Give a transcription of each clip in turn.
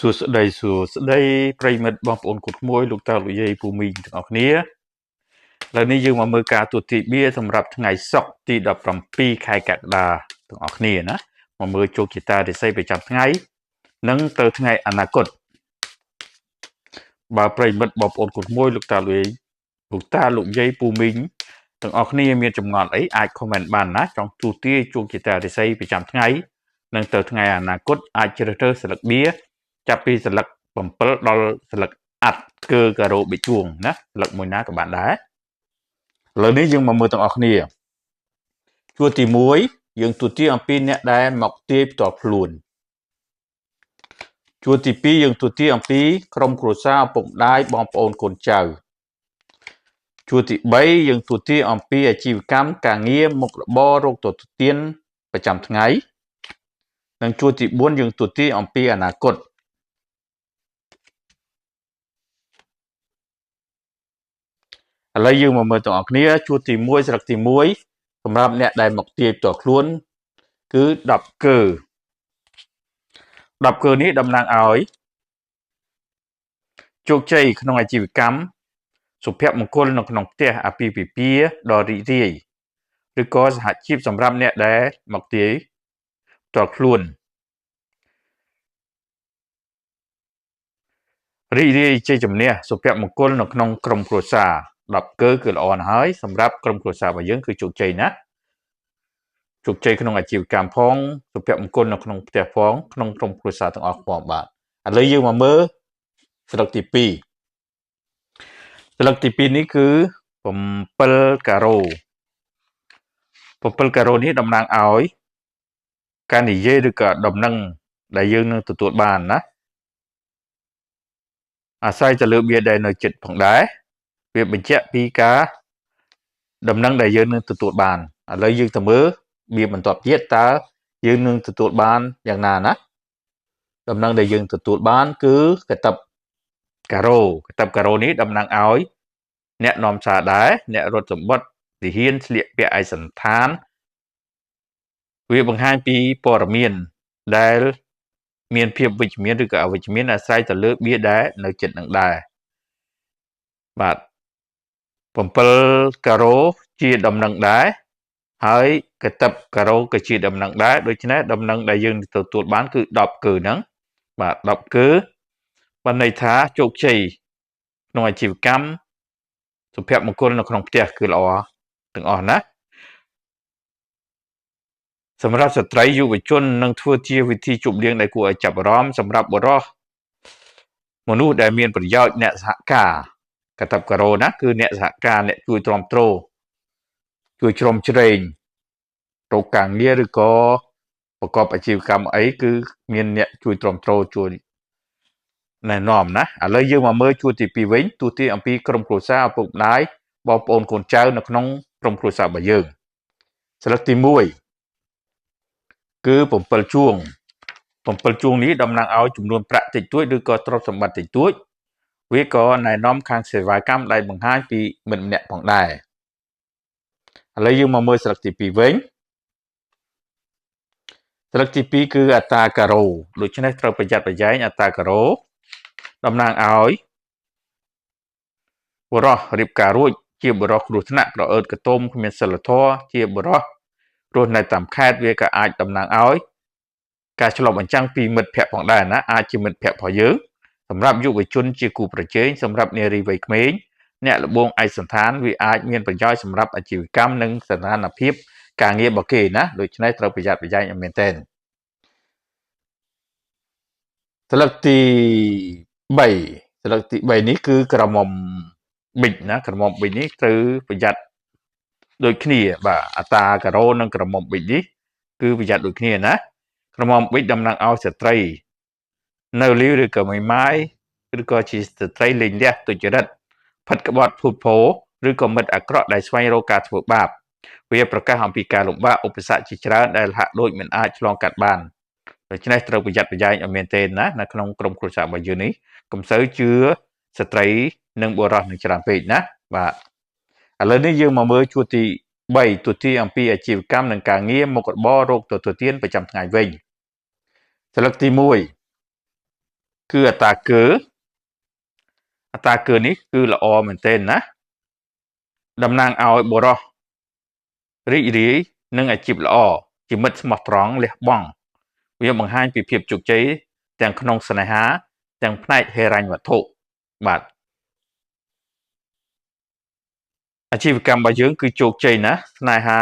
សួស្តីសួស្តីប្រិយមិត្តបងប្អូនគុតក្មួយលោកតាលោកយាយពូមីងទាំងអស់គ្នាឥឡូវនេះយើងមកមើលការទស្សន៍ទាយបៀសម្រាប់ថ្ងៃសុក្រទី17ខែកក្កដាទាំងអស់គ្នាណាមកមើលជោគជតារិស័យប្រចាំថ្ងៃនិងទៅថ្ងៃអនាគតបើប្រិយមិត្តបងប្អូនគុតក្មួយលោកតាលោកយាយលោកតាលោកយាយពូមីងទាំងអស់គ្នាមានចម្ងល់អីអាច comment បានណាចង់ទូទាយជោគជតារិស័យប្រចាំថ្ងៃនិងទៅថ្ងៃអនាគតអាចជ្រើសរើសស្លឹកបៀចាប់ពីស្លឹក7ដល់ស្លឹកអាត់គឺការ៉ូប៊ីជួងណាស្លឹកមួយណាក៏បានដែរឥឡូវនេះយើងមកមើលទាំងអស់គ្នាជួរទី1យើងទូទាយអំពីអ្នកដែលមកទាយផ្ទាល់ខ្លួនជួរទី2យើងទូទាយអំពីក្រុមគ្រួសារឪពុកម្ដាយបងប្អូនកូនចៅជួរទី3យើងទូទាយអំពីអាជីវកម្មការងារមុខរបររកទទួលទានប្រចាំថ្ងៃនិងជួរទី4យើងទូទាយអំពីអនាគតឥឡូវយើងមកមើលទាំងអស់គ្នាជួរទី1ស្លឹកទី1សម្រាប់អ្នកដែលមកទាយផ្ទាល់ខ្លួនគឺ10គឺ10គឺនេះតំណាងឲ្យជោគជ័យក្នុងអាជីវកម្មសុភមង្គលនៅក្នុងផ្ទះអាពាហ៍ពិពាហ៍ដ៏រីករាយឬក៏សហជីពសម្រាប់អ្នកដែលមកទាយផ្ទាល់ខ្លួនរីករាយជ័យជំនះសុភមង្គលនៅក្នុងក្រុមគ្រួសារ10គឺគឺល្អណាស់ហើយសម្រាប់ក្រុមគ្រួសាររបស់យើងគឺជោគជ័យណាជោគជ័យក្នុងអាជីវកម្មផងសុភមង្គលនៅក្នុងផ្ទះផងក្នុងក្រុមគ្រួសារទាំងអស់ផងបាទឥឡូវយើងមកមើលស្លឹកទី2ស្លឹកទី2នេះគឺ7ការ៉ូ7ការ៉ូនេះតំណាងឲ្យការនិយាយឬក៏ដំណឹងដែលយើងនឹងទទួលបានណាអាស្រ័យទៅលើបៀដែលនៅចិត្តផងដែរវាបញ្ជាក់ពីការដំណឹងដែលយើងនឹងទទួលបានឥឡូវយើងទៅមើលបៀបន្ទាប់ទៀតតើយើងនឹងទទួលបានយ៉ាងណាណាដំណឹងដែលយើងទទួលបានគឺកតបការ៉ូកតបការ៉ូនេះតំណាងឲ្យអ្នកនាំសារដែរអ្នករត់សម្បត្តិទាហានស្លៀកពាក់ឯកសណ្ឋានវាបង្ហាញពីព័ត៌មានដែលមានភាពវិជ្ជមានឬក៏អវិជ្ជមានអាស្រ័យទៅលើបៀដែលនៅចិត្តនឹងដែរបាទ7ការ៉ូជាដំណឹងដែរហើយកតបការ៉ូក៏ជាដំណឹងដែរដូច្នេះដំណឹងដែលយើងទទួលបានគឺ10គឺហ្នឹងបាទ10គឺបានន័យថាជោគជ័យក្នុងអាជីវកម្មសុភមង្គលនៅក្នុងផ្ទះគឺល្អទាំងអស់ណាសម្រាប់ស្ត្រីយុវជននឹងធ្វើជាវិធីជប់លៀងដែលគួរឲ្យចាប់អារម្មណ៍សម្រាប់បុរសមនុស្សដែលមានប្រយោជន៍អ្នកសហការកតបការ៉ូណាគឺអ្នកសហការអ្នកជួយទ្រាំទ្រជួយជ្រោមជ្រែងរកការងារឬក៏ប្រកបអាជីវកម្មអីគឺមានអ្នកជួយទ្រាំទ្រជួយណែនាំណាឥឡូវយើងមកមើលជួរទី2វិញទូទាអំពីក្រុមគ្រួសារឪពុកម្ដាយបងប្អូនកូនចៅនៅក្នុងក្រុមគ្រួសាររបស់យើងស្លឹកទី1គឺ7ជួង7ជួងនេះតំណាងឲ្យចំនួនប្រាក់តិចតួចឬក៏ទ្រព្យសម្បត្តិតិចតួចវាក៏ណែនាំខាងសេវាកម្មដែលបង្ហាញពីមិត្តម្នាក់ផងដែរឥឡូវយើងមកមើលស្លឹកទី2វិញស្លឹកទី2គឺអត្តាការ៉ូដូច្នេះត្រូវប្រយ័ត្នប្រយែងអត្តាការ៉ូតំណាងឲ្យបុរសរៀបការរួចជាបុរសគ្រោះថ្នាក់ក្រអឺតកតុំគ្មានសិលធម៌ជាបុរសរស់នៅតាមខេត្តវាក៏អាចតំណាងឲ្យការឆ្លុះបញ្ចាំងពីមិត្តភ័ក្តិផងដែរណាអាចជាមិត្តភ័ក្តិរបស់យើងសម្រាប់យុវជនជាគូប្រជែងសម្រាប់នារីវ័យក្មេងអ្នកលបងឯកសណ្ឋានវាអាចមានប្រយោជន៍សម្រាប់អាជីវកម្មនិងស្ថានភាពការងាររបស់គេណាដូច្នេះត្រូវប្រយ័ត្នប្រយែងឲ្យមែនទែនស្លឹកទី3ស្លឹកទី3នេះគឺក្រមុំប៊ិចណាក្រមុំប៊ិចនេះត្រូវប្រយ័ត្នដូចគ្នាបាទអត្តាការ៉ូនិងក្រមុំប៊ិចនេះគឺប្រយ័ត្នដូចគ្នាណាក្រមុំប៊ិចតំណាងឲ្យស្ត្រីនៅលីវឬក៏មីម៉ាយឬក៏ជាស្ត្រីលេងលះទុច្ចរិតផិតក្បត់ភូតភរឬក៏មិត្តអាក្រក់ដែលស្វែងរកការធ្វើបាបវាប្រកាសអំពីការលំបាកឧបសគ្គជាច្រើនដែលហាក់ដូចមិនអាចឆ្លងកាត់បានដូច្នេះត្រូវប្រយ័ត្នប្រយែងឲ្យមែនទែនណានៅក្នុងក្រុមគ្រួសាររបស់យើងនេះកុំសូវជឿស្ត្រីនិងបុរសនឹងច្រើនពេកណាបាទឥឡូវនេះយើងមកមើលជួរទី3ទូទាអំពីអាជីវកម្មនិងការងារមុខរបររកទទួលទានប្រចាំថ្ងៃវិញស្លឹកទី1 គឺអតាកើអតាកើនេះគឺល្អមែនទែនណាតំណាងឲ្យបុរសរីករាយនិងអាជីពល្អជាមិត្តស្មោះត្រង់លះបង់វាបង្ហាញពីភាពជោគជ័យទាំងក្នុងស្នេហាទាំងផ្នែកហិរញ្ញវត្ថុបាទអាជីវកម្មរបស់យើងគឺជោគជ័យណាស្នេហា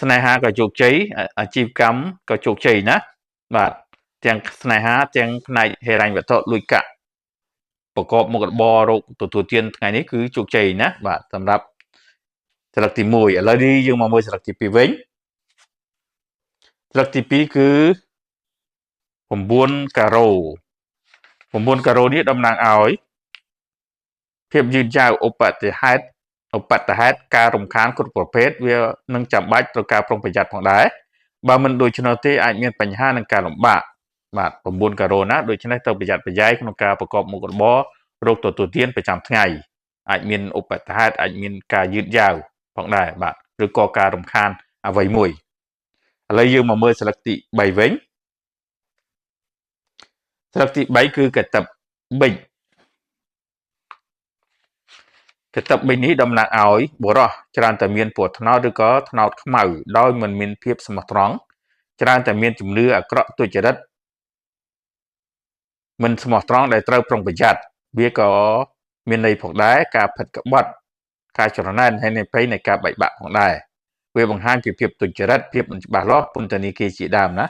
ស្នេហាក៏ជោគជ័យអាជីវកម្មក៏ជោគជ័យណាបាទទាំងស្នេហាទាំងផ្នែកហិរញ្ញវត្ថុលុយកាក់ប្រកបមុខរបររកទទួលទានថ្ងៃនេះគឺជោគជ័យណាបាទសម្រាប់ស្លឹកទី1ឥឡូវនេះយើងមកមើលស្លឹកទី2វិញស្លឹកទី2គឺ9ការ៉ូ9ការ៉ូនេះតំណាងឲ្យភាពយឺតយ៉ាវឧបទ្ទហេតុឧបទ្ទហេតុការរំខានគ្រប់ប្រភេទវានឹងចាំបាច់ត្រូវការប្រុងប្រយ័ត្នផងដែរបើមិនដូច្នោះទេអាចមានបញ្ហានឹងការលំបាកបាទ9ការ៉ូណាដូច្នេះត្រូវប្រយ័ត្នប្រយែងក្នុងការប្រកបមុខរបររកទទួលទានប្រចាំថ្ងៃអាចមានឧបទ្ទហេតុអាចមានការយឺតយ៉ាវផងដែរបាទឬក៏ការរំខានអ្វីមួយឥឡូវយើងមកមើលស្លឹកទី3វិញស្លឹកទី3គឺកតឹបប៊ិចកតឹបប៊ិចនេះតំណាងឲ្យបុរសច្រើនតែមានពណ៌ត្នោតឬក៏ត្នោតខ្មៅដោយមិនមានភាពស្មោះត្រង់ច្រើនតែមានជំនឿអាក្រក់ទុច្ចរិតមិនស្មោះត្រង់ដែលត្រូវប្រុងប្រយ័ត្នវាក៏មានន័យផងដែរការផិតក្បត់ការច្រណែនហើយនៃភ័យនៃការបែកបាក់ផងដែរវាបង្ហាញពីភាពទុច្ចរិតភាពមិនច្បាស់លាស់ពន្ធនាគារជាដើមណា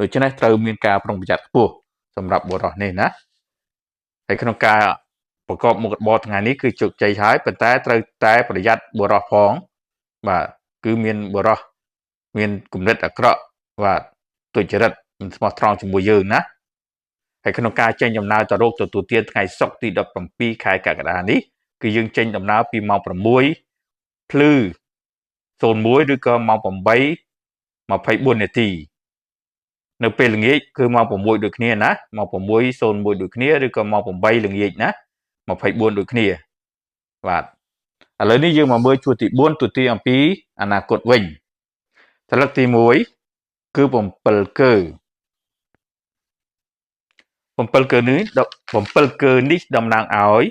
ដូច្នេះត្រូវមានការប្រុងប្រយ័ត្នខ្ពស់សម្រាប់បុរសនេះណាហើយក្នុងការប្រកបមុខរបរថ្ងៃនេះគឺជោគជ័យហើយប៉ុន្តែត្រូវតែប្រយ័ត្នបុរសផងបាទគឺមានបុរសមានគំនិតអាក្រក់បាទទុច្ចរិតមិនស្មោះត្រង់ជាមួយយើងណាហើយក្នុងការចេញដំណើរទៅរកទទួលទានថ្ងៃសុក្រទី17ខែកក្កដានេះគឺយើងចេញដំណើរពីម៉ោង6ភ្លឺ01ឬក៏ម៉ោង8:24នាទីនៅពេលល្ងាចគឺម៉ោង6ដូចគ្នាណាម៉ោង6:01ដូចគ្នាឬក៏ម៉ោង8ល្ងាចណា24ដូចគ្នាបាទឥឡូវនេះយើងមកមើលជួរទី4ទូទីអំពីអនាគតវិញស្លឹកទី1គឺ7កើ7កើនេះ7កើនេះតំណាងឲ្យ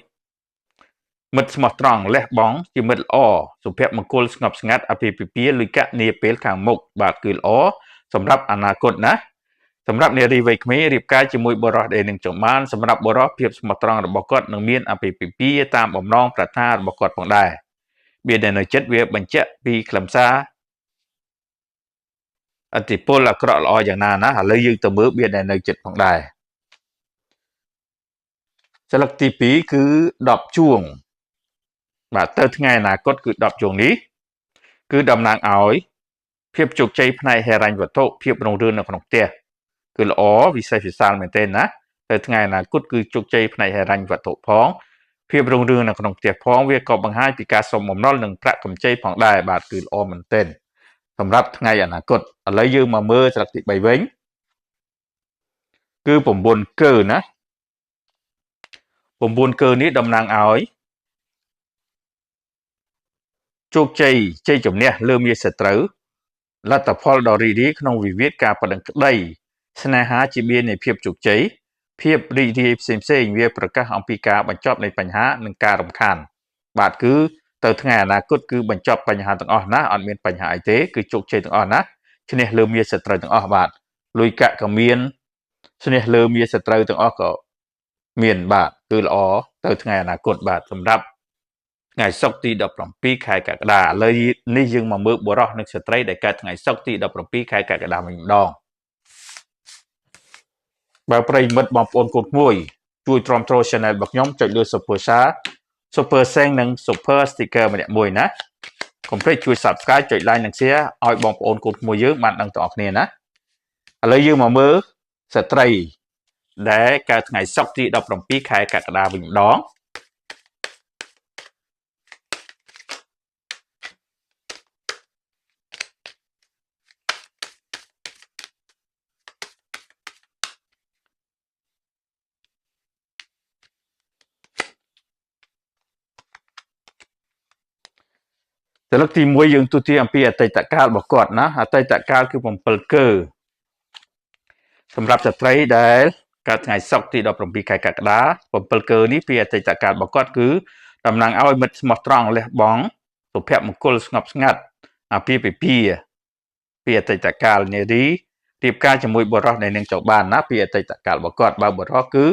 មិត្តស្មោះត្រង់លះបង់ជាមិត្តល្អសុភមង្គលស្ងប់ស្ងាត់អាពាហ៍ពិពាហ៍លុយកាក់នាពេលខាងមុខបាទគឺល្អសម្រាប់អនាគតណាសម្រាប់នារីវ័យក្មេងរៀបការជាមួយបុរសដែលនឹងចង់បានសម្រាប់បុរសភាពស្មោះត្រង់របស់គាត់នឹងមានអាពាហ៍ពិពាហ៍តាមបំណងប្រាថ្នារបស់គាត់ផងដែរបៀដែលនៅចិត្តវាបញ្ជាក់ពីខ្លឹមសារអតិពលអាក្រក់ល្អយ៉ាងណាណាឥឡូវយើងទៅមើលបៀដែលនៅចិត្តផងដែរស្លឹកទី2គឺ10ជួងបាទទៅថ្ងៃអនាគតគឺ10ជួងនេះគឺតំណាងឲ្យភាពជោគជ័យផ្នែកហិរញ្ញវត្ថុភាពរុងរឿងនៅក្នុងផ្ទះគឺល្អវិសេសវិសាលមែនទែនណាទៅថ្ងៃអនាគតគឺជោគជ័យផ្នែកហិរញ្ញវត្ថុផងភាពរុងរឿងនៅក្នុងផ្ទះផងវាក៏បង្ហាញពីការសុំបំណុលនិងប្រាក់កម្ចីផងដែរបាទគឺល្អមែនទែនសម្រាប់ថ្ងៃអនាគតឥឡូវយើងមកមើលស្លឹកទី3វិញគឺ9កើណា9កើនេះតំណាងឲ្យជោគជ័យជ័យជំនះលើមាសត្រូវលទ្ធផលដ៏រីករាយក្នុងវិវាទការប្តឹងក្តីស្នេហាជាបៀននៃភាពជោគជ័យភាពរីករាយផ្សេងផ្សេងវាប្រកាសអំពីការបញ្ចប់នៃបញ្ហានិងការរំខានបាទគឺទៅថ្ងៃអនាគតគឺបញ្ចប់បញ្ហាទាំងអស់ណាអត់មានបញ្ហាអីទេគឺជោគជ័យទាំងអស់ណាឈ្នះលើមាសត្រូវទាំងអស់បាទលុយកាក់ក៏មានឈ្នះលើមាសត្រូវទាំងអស់ក៏មានបាទគឺល្អទៅថ្ងៃអនាគតបាទសម្រាប់ថ្ងៃសុក្រទី17ខែកក្កដាឥឡូវនេះយើងមកមើលបុរសនិងស្ត្រីដែលកើតថ្ងៃសុក្រទី17ខែកក្កដាវិញម្ដងបើប្រិយមិត្តបងប្អូនកូនក្មួយជួយទ្រាំទ្រ Channel របស់ខ្ញុំចុចលើ Super Share Super Thanks និង Super Sticker ម្នាក់មួយណាកុំភ្លេចជួយ Subscribe ចុច Like និង Share ឲ្យបងប្អូនកូនក្មួយយើងបានដឹងទាំងអស់គ្នាណាឥឡូវយើងមកមើលស្ត្រីដែលកើតថ្ងៃសុក្រទី17ខែកក្កដាវិញម្ដងស្លឹកទី1យើងទូទាអំពីអតីតកាលរបស់គាត់ណាអតីតកាលគឺ7កើសម្រាប់ស្ត្រីដែល កើតថ្ងៃសុក្រទី17ខែកក្កដា7កើនេះពីអតីតកាលរបស់គាត់គឺតំណាងឲ្យមិត្តស្មោះត្រង់លះបង់សុភមង្គលស្ងប់ស្ងាត់អាពាហ៍ពិពាហ៍ពីអតីតកាលនារីរៀបការជាមួយបុរសដែលនឹងចង់បានណាពីអតីតកាលរបស់គាត់បើបុរសគឺ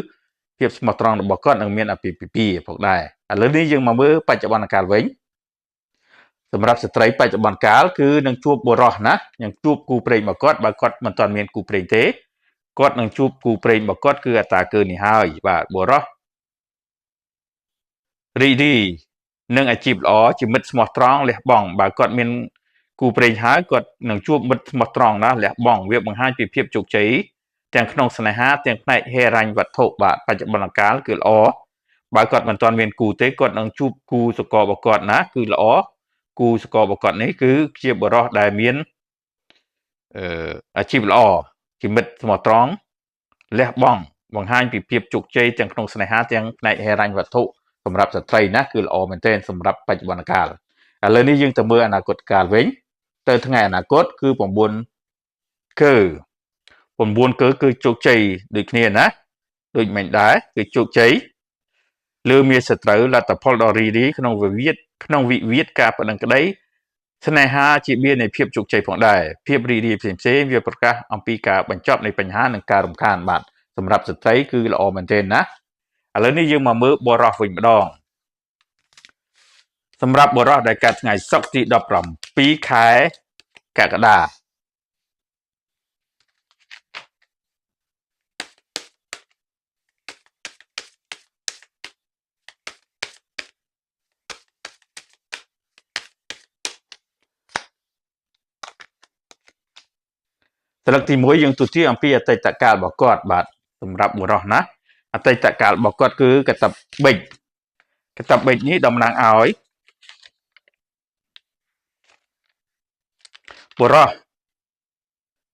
ភាពស្មោះត្រង់របស់គាត់នឹងមានអាពាហ៍ពិពាហ៍ផងដែរឥឡូវនេះយើងមកមើលបច្ចុប្បន្នកាលវិញសម្រាប់ស្ត្រីបច្ចុប្បន្នកាលគឺនឹងជួបបុរសណានឹងជួបគូព្រេងរបស់គាត់បើគាត់មិនទាន់មានគូព្រេងទេគាត់នឹងជួបគូព្រេងរបស់គាត់គឺអតាកើនេះហើយបាទបុរសរីរីនឹងអាជីពល្អជាមិត្តស្មោះត្រង់លះបង់បើគាត់មានគូព្រេងហើយគាត់នឹងជួបមិត្តស្មោះត្រង់ណាលះបង់វាបង្ហាញពីភាពជោគជ័យទាំងក្នុងស្នេហាទាំងផ្នែកហិរញ្ញវត្ថុបាទបច្ចុប្បន្នកាលគឺល្អបើគាត់មិនទាន់មានគូទេគាត់នឹងជួបគូសកលរបស់គាត់ណាគឺល្អគូសកលរបស់គាត់នេះគឺជាបុរសដែលមានអាជីពល្អជាមិត្តស្មោះត្រង់លះបង់បង្ហាញពីភាពជោគជ័យទាំងក្នុងស្នេហាទាំងផ្នែកហិរញ្ញវត្ថុសម្រាប់ស្ត្រីណាគឺល្អមែនទែនសម្រាប់បច្ចុប្បន្នកាលឥឡូវនេះយើងទៅមើលអនាគតកាលវិញទៅថ្ងៃអនាគតគឺ9គឺ9គឺគឺជោគជ័យដូចគ្នាណាដូចមិនដែរគឺជោគជ័យលើមានសត្រូវលទ្ធផលដ៏រីករាយក្នុងវិវាទក្នុងវិវាទការប្តឹងក្តីស្នេហាជាបៀនៃភាពជោគជ័យផងដែរភាពរីករាយផ្សេងៗវាប្រកាសអំពីការបញ្ចប់នៃបញ្ហានិងការរំខានបាទសម្រាប់ស្ត្រីគឺល្អមែនទែនណាឥឡូវនេះយើងមកមើលបុរសវិញម្ដងសម្រាប់បុរសដែលកើតថ្ងៃសុក្រទី17ខែកក្កដាស្លឹកទី1យើងទស្សទាអំពីអតីតកាលរបស់គាត់បាទសម្រាប់បុរសណាអតីតកាលរបស់គាត់គឺកតបិចកតបិចនេះតំណាងឲ្យបុរស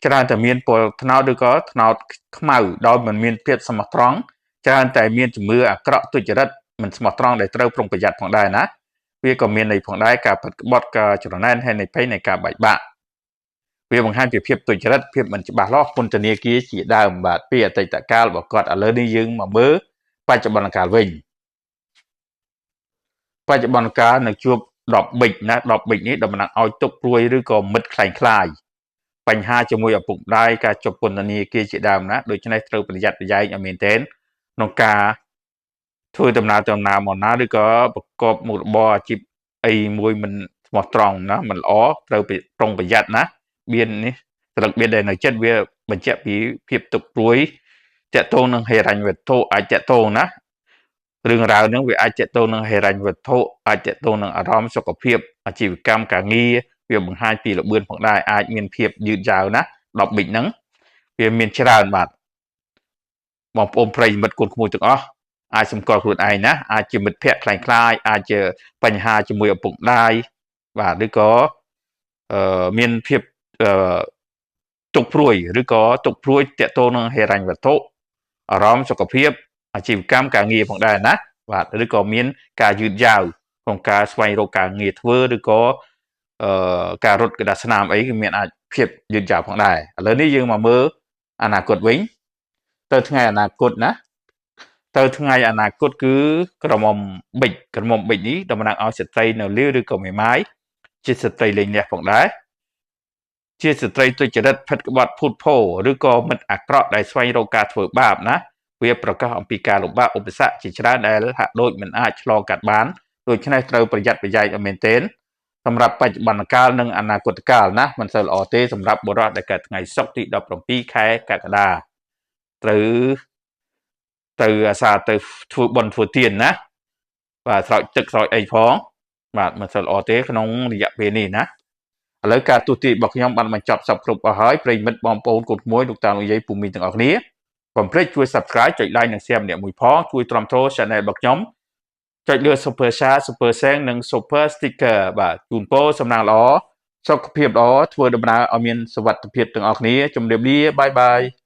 ច្រើនតែមានពណ៌ត្នោតឬក៏ត្នោតខ្មៅដោយមិនមានភាពស្មោះត្រង់ច្រើនតែមានជំនឿអាក្រក់ទុច្ចរិតមិនស្មោះត្រង់ដែលត្រូវប្រុងប្រយ័ត្នផងដែរណាវាក៏មានន័យផងដែរការផិតក្បត់ការច្រណែនហើយនៃភ័យនៃការបែកបាក់វាបង្ហាញពីភាពទុច្ចរិតភាពមិនច្បាស់លាស់ពន្ធនាគារជាដើមបាទពីអតីតកាលរបស់គាត់ឥឡូវនេះយើងមកមើលបច្ចុប្បន្នកាលវិញបច្ចុប្បន្នកាលនឹងជួប10បិចណា10បិចនេះតំណាងឲ្យទុកព្រួយឬក៏មិត្តคล้ายៗបញ្ហាជាមួយឪពុកម្ដាយការជប់ពន្ធនាគារជាដើមណាដូច្នេះត្រូវប្រយ័ត្នប្រយែងឲ្យមែនទែនក្នុងការធ្វើដំណើរដំណើរមកណាឬក៏ប្រកបមុខរបរអាជីពអីមួយមិនស្មោះត្រង់ណាមិនល្អត្រូវប្រុងប្រយ័ត្នណាបៀននេះស្លឹកបៀនដែលនៅចិត្តវាបញ្ជាក់ពីភាពទុកព្រួយតកតងនឹងហិរញ្ញវត្ថុអាចតកតងណារឿងរ៉ាវហ្នឹងវាអាចតកតងនឹងហិរញ្ញវត្ថុអាចតកតងនឹងអារម្មណ៍សុខភាពអាជីវកម្មការងារវាបង្ហាញពីល្បឿនផងដែរអាចមានភាពយឺតយ៉ាវណា10បិចហ្នឹងវាមានច្រើនបាទបងប្អូនប្រិយមិត្តកូនក្មួយទាំងអស់អាចសម្គាល់ខ្លួនឯងណាអាចជាមិត្តភ័ក្តិคล้ายៗអាចជាបញ្ហាជាមួយឪពុកម្ដាយបាទឬក៏មានភាពទុកព្រួយឬក៏ទុកព្រួយតកតងនឹងហិរញ្ញវត្ថុអារម្មណ៍សុខភាពអាជីវកម្មការងារផងដែរណាបាទឬក៏មានការយឺតយ៉ាវក្នុងការស្វែងរកការងារធ្វើឬក៏ការរត់ក្តារស្នាមអីគឺមានអាចភាពយឺតយ៉ាវផងដែរឥឡូវនេះយើងមកមើលអនាគតវិញទៅថ្ងៃអនាគតណាទៅថ្ងៃអនាគតគឺក្រមុំបិចក្រមុំបិចនេះតំណាងឲ្យស្ត្រីនៅលីវឬក៏មេម៉ាយជាស្ត្រីលេងលះផងដែរជាស្ត្រីទុច្ចរិតផិតក្បត់ភូតភរឬក៏មិត្តអាក្រក់ដែលស្វែងរកការធ្វើបាបណាវាប្រកាសអំពីការលំបាកឧបសគ្គជាច្រើនដែលហាក់ដូចមិនអាចឆ្លងកាត់បានដូច្នេះត្រូវប្រយ័ត្នប្រយែងឲ្យមែនទែនសម្រាប់បច្ចុប្បន្នកាលនិងអនាគតកាលណាមិនសូវល្អទេសម្រាប់បុរសដែលកើតថ្ងៃសុក្រទី17ខែកក្កដាត្រូវទៅអាសាទៅធ្វើបុណ្យធ្វើទានណាបាទស្រោចទឹកស្រោចអីផងបាទមិនសូវល្អទេក្នុងរយៈពេលនេះណាឥឡូវការទស្សទាយរបស់ខ្ញុំបានបញ្ចប់សពគ្រប់អស់ហើយប្រិយមិត្តបងប្អូនកូនក្មួយលោកតាលោកយាយពូមីងទាំងអស់គ្នាកុំភ្លេចជួយ Subscribe ចុច Like និង Share ម្នាក់មួយផងជួយទ្រាំទ្រ Channel របស់ខ្ញុំចុចលើ Super Chat Super Thanks និង Super Sticker បាទជូនពរសំណាងល្អសុខភាពល្អធ្វើដំណើរឲ្យមានសុវត្ថិភាពទាំងអស់គ្នាជម្រាបលាបាយបាយ។